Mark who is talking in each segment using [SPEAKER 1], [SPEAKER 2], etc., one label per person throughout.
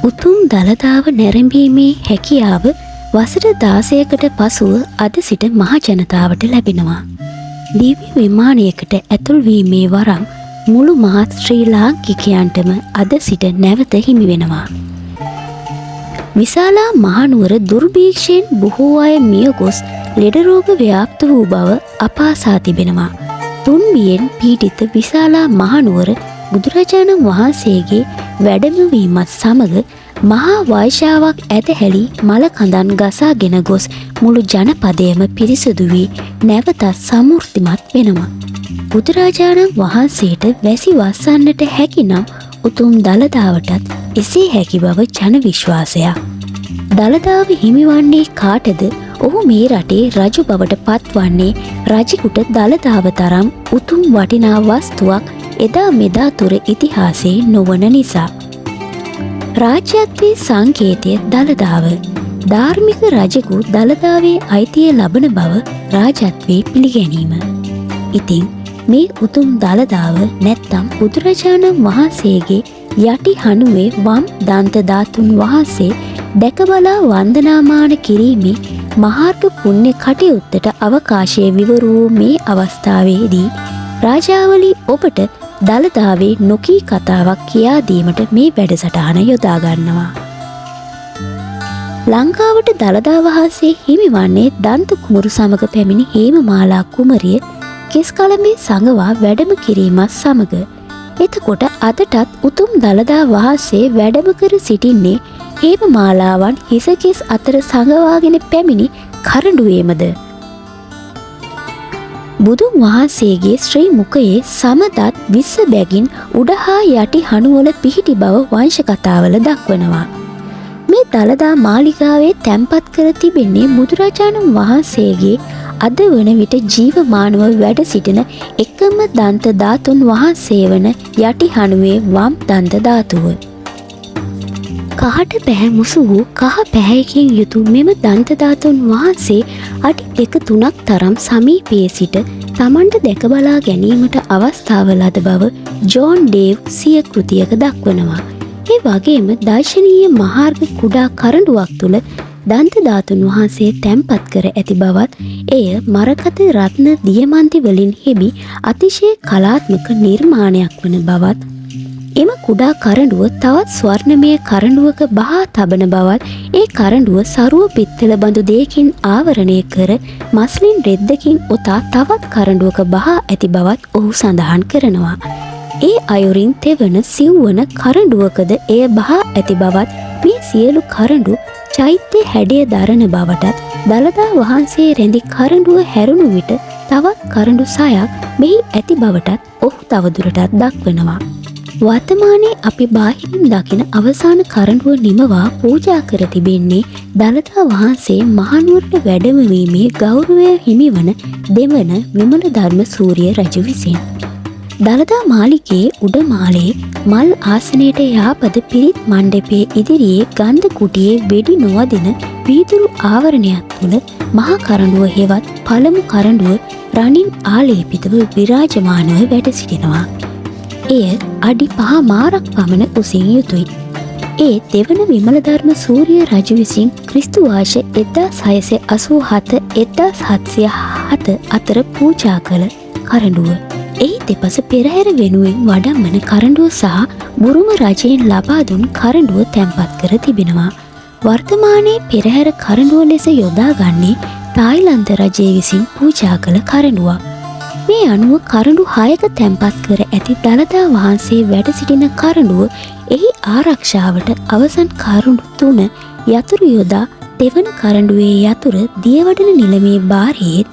[SPEAKER 1] උතුම් දළදාව නැරඹීමේ හැකියාව වසර 16කට පසුව අද සිට මහ ජනතාවට ලැබෙනවා. දිව්‍ය විමානයකට ඇතුල් වීමේ වරම් මුළු මහත් ශ්‍රී ලාංකිකයන්ටම අද සිට නැවත හිමි වෙනවා. විශාලා මහනුවර දුර්භීක්ෂයෙන් බොහෝ අය මිය ගොස් ලෙඩ රෝග ව්‍යාප්ත වූ බව අප අසා තිබෙනවා. තුන්බියෙන් පීඩිත විශාලා මහනුවර බුදුරජාණන් වහන්සේගේ වැඩමවීමත් සමග මහා වර්ෂාවක් ඇදහැලි මල කඳන් ගසාගෙන ගොස් මුළු ජනපදයම පිරිසිදු වී නැවතත් සමෘද්ධිමත් වෙනවා. බුදුරජාණන් වහන්සේට වැසි වස්සන්නට හැකි නම් උතුම් දළදාවටත් එසේ හැකි බව ජන විශ්වාසයක්. දළදාව හිමිවන්නේ කාටද? ඔහු මේ රටේ රජු බවට පත්වන්නේ රජෙකුට දළදාව තරම් උතුම් වටිනා වස්තුවක් එදා මෙදා තුර ඉතිහාසයේ නොවන නිසා. රාජ්‍යත්වයේ සංකේතය දළදාව. ධාර්මික රජෙකු දළදාවේ අයිතිය ලබන බව රාජත්වයේ පිළිගැනීම. ඉතින් මේ උතුම් දළදාව නැත්තම් බුදුරජාණන් වහන්සේගේ යටි හනුවේ වම් දන්ත ධාතුන් වහන්සේ දැකබලා වන්දනාමාන කිරීමේ මහාර්ඝ පුණ්‍ය කටයුත්තට අවකාශය විවර වූ මේ අවස්ථාවේදී රාජාවලි ඔබට දළදාවේ නොකී කතාවක් කියා දීමට මේ වැඩසටහන යොදා ගන්නවා. ලංකාවට දළදා වහන්සේ හිමිවන්නේ දන්ත කුමරු සමග පැමිණි හේමමාලා කුමරිය කෙස් කලඹේ සඟවා වැඩම කිරීමත් සමග. එතකොට අදටත් උතුම් දළදා වහන්සේ වැඩම කර සිටින්නේ හේමමාලාවන් හිසකෙස් අතර සඟවාගෙන පැමිණි කරඬුවේමද? බුදුන් වහන්සේගේ ශ්‍රී මුඛයේ සමදත් 20 බැගින් උඩ හා යටි හනුවල පිහිටි බව වංශ කතාවල දක්වනවා. මේ දළදා මාලිගාවේ තැන්පත් කර තිබෙන්නේ බුදුරජාණන් වහන්සේගේ අද වන විට ජීවමානව වැඩ සිටින එකම දන්ත ධාතුන් වහන්සේ වන යටි හනුවේ වම් දන්ත ධාතුව. කහට පැහැ මුසු වූ කහ පැහැයකින් යුතු මෙම දන්ත ධාතුන් වහන්සේ අඩි 2-3ක් තරම් සමීපයේ සිට තමන්ට දැක බලා ගැනීමට අවස්ථාව ලද බව ජෝන් ඩේව් සිය කෘතියක දක්වනවා. ඒ වගේම දර්ශනීය මහාර්ඝ කුඩා කරඬුවක් තුළ දන්ත ධාතුන් වහන්සේ තැන්පත් කර ඇති බවත්, එය මරකත රත්න දියමන්ති වලින් හෙබි අතිශය කලාත්මක නිර්මාණයක් වන බවත්, එම කුඩා කරඬුව තවත් ස්වර්ණමය කරඬුවක බහා තබන බවත්, ඒ කරඬුව සරුව පිත්තල බඳු දෙයකින් ආවරණය කර මස්ලින් රෙද්දකින් ඔතා තවත් කරඬුවක බහා ඇති බවත් ඔහු සඳහන් කරනවා. ඒ අයුරින් තෙවන සිව්වන කරඬුවකද එය බහා ඇති බවත්, මේ සියලු කරඬු චෛත්‍ය හැඩය දරන බවටත්, දළදා වහන්සේ රැඳි කරඬුව හැරුණු විට තවත් කරඬු 6ක් මෙහි ඇති බවටත් ඔහු තවදුරටත් දක්වනවා. වර්තමානයේ අපි බාහිරින් දකින අවසාන කරඬුව නිමවා පූජා කර තිබෙන්නේ දළදා වහන්සේ මහනුවරට වැඩමවීමේ ගෞරවය හිමිවන දෙවන විමල ධර්ම සූරිය රජු විසින්. දළදා මාලිගයේ උඩමාලේ මල් ආසනයට යහපද පිරිත් මණ්ඩපයේ ඉදිරියේ ගන්ධ කුටියේ වෙඩි නොවදින වීදුරු ආවරණයක් තුළ මහා කරඬුව හෙවත් පළමු කරඬුව රණින් ආලේපිතව විරාජමානව වැඩ සිටිනවා. එය අඩි 5.5ක් පමණ උසින් යුතුයි. ඒ දෙවන විමල ධර්ම සූරිය රජු විසින් ක්‍රිස්තු වර්ෂ 1687 1707 අතර පූජා කළ කරඬුව. එහි දෙපස පෙරහැර වෙනුවෙන් වඩම්මන කරඬුව සහ බුරුම රජයෙන් ලබා දුන් කරඬුව තැන්පත් කර තිබෙනවා. වර්තමානයේ පෙරහැර කරඬුව ලෙස යොදාගන්නේ තායිලන්ත රජය විසින් පූජා කළ කරඬුවක්. මේ අනුව කරඬු 6ක තැන්පත් කර ඇති දළදා වහන්සේ වැඩ සිටින කරඬුව එහි ආරක්ෂාවට අවසන් කරඬු 3 යතුරු යොදා තෙවන කරඬුවේ යතුර දියවඩන නිලමේ භාරයේත්,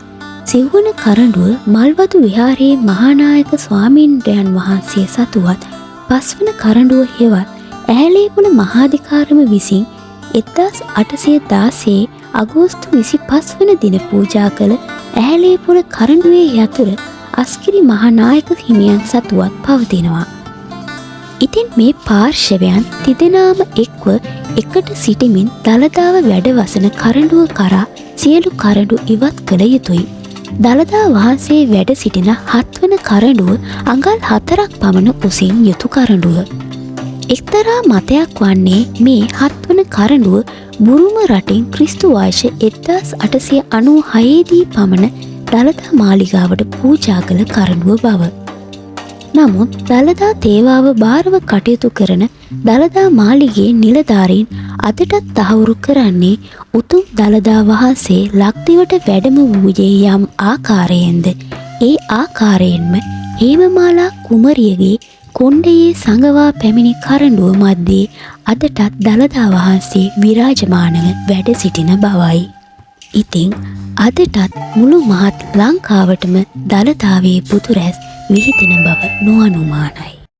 [SPEAKER 1] සිව්වන කරඬුව මල්වතු විහාරයේ මහානායක ස්වාමීන්ද්‍රයන් වහන්සේ සතුවත්, පස්වන කරඬුව හෙවත් ඈලේපොළ මහාධිකාරම විසින් 1816 අගෝස්තු 25 වන දින පූජා කළ ඈලේපොළ කරඬුවේ යතුර අස්කිරි මහානායක හිමියන් සතුවත් පවතිනවා. ඉතින් මේ පාර්ශවයන් තිදෙනාම එක්ව එකට සිටිමින් දළදාව වැඩවසන කරඬුව කරා සියලු කරඬු ඉවත් කළ යුතුයි. දළදා වහන්සේ වැඩ සිටින හත්වන කරඬුව අඟල් 4ක් පමණ උසින් යුතු කරඬුව. එක්තරා මතයක් වන්නේ මේ හත්වන කරඬුව බුරුම රටින් ක්‍රිස්තු වර්ෂ 1896 දී පමණ දළදා මාලිගාවට පූජා කළ කරඬුව බව. නමුත් දළදා තේවාව භාරව කටයුතු කරන දළදා මාලිගයේ නිලධාරීන් අදටත් තහවුරු කරන්නේ උතුම් දළදා වහන්සේ ලක්දිවට වැඩම වූයේ යම් ආකාරයෙන්ද ඒ ආකාරයෙන්ම හේමමාලා කුමරියගේ කොණ්ඩයේ සඟවා පැමිණි කරඬුව මැද්දේ අදටත් දළදා වහන්සේ විරාජමානව වැඩ සිටින බවයි. ඉතින් අදටත් මුළු මහත් ලංකාවටම දළදාවේ බුදුරැස් විහිදෙන බව නොඅනුමානයි.